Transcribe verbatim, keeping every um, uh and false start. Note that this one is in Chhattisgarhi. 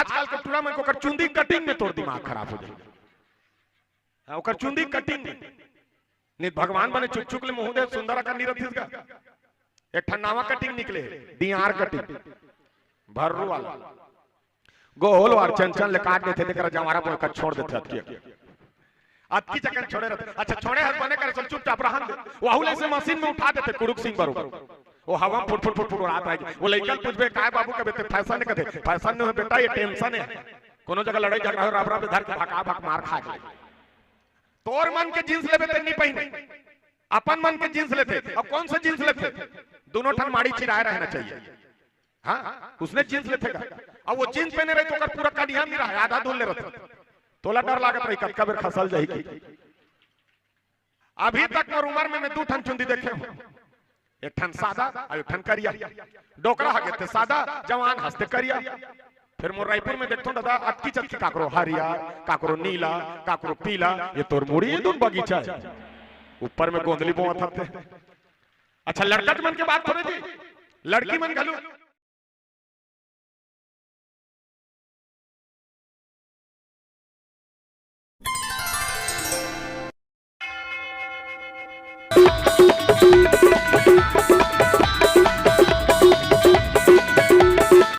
आजकल के टूरा मन के ओकर चुंदी कटिंग में तोर दिमाग खराब हो जाही। हाँ, ओकर चुंदी कटिंग में। नहीं भगवान बने चुक चुक ले मुंह दे सुंदर अकन नहीं रथिस गा। एक ठन नावा कटिंग निकले, डियार कटिंग, भर्रू वाला। गोल वार चन चन ले काट देथे, तेकरा जंवारा बोल कर छोड़ देथे अतकी। अतकी चकन छोड़े रहते। अच्छा, छोड़े हस बने करे, चल चुपचाप रहन दे। वहू ले से मशीन में उठा देथे कुड़ुक सिंह बरोबर। वो हवा में फुट फुट फुट फुट उड़ात रहे। वो लइका ल पूछबे, "काय बाबू?" कबे ते फैशन नहीं कथे। फैशन नहीं हो बेटा, ये टेंशन है। कोनो जगह लड़ाई झगड़ा हो, रबरा में धर के भका भक मार खा के। तोर मन के जींस लेबे ते नहीं पहिने, अपन मन के जींस लेथे। अब कौन सा जींस लेथे? दोनों ठन माड़ी चिराए रहना चाहिए। हाँ, उसने जींस लेथे का? अब वो जींस पहने रहे तो ओकर पूरा कनिहा नहीं रहा, आधा धुन ले रहथे। तोला डर लागत रही कतका बेर खसल जाही की। अभी तक मोर उम्र में मैं दू ठन चुंदी देखे हूँ, एक ठन सादा और एक ठन करिया। डोकरा हगे ते सादा, जवान हस ते करिया। फिर मोर रायपुर में देखथों दादा, अतकी चतकी, काकरो हरिया, काकरो नीला, काकरो पीला। ये तोर मुड़ी ये दून बगीचा है, ऊपर में गोंदली बोवत हते। अच्छा, लड़का मन के बात थोड़े जी, लड़की मन घलो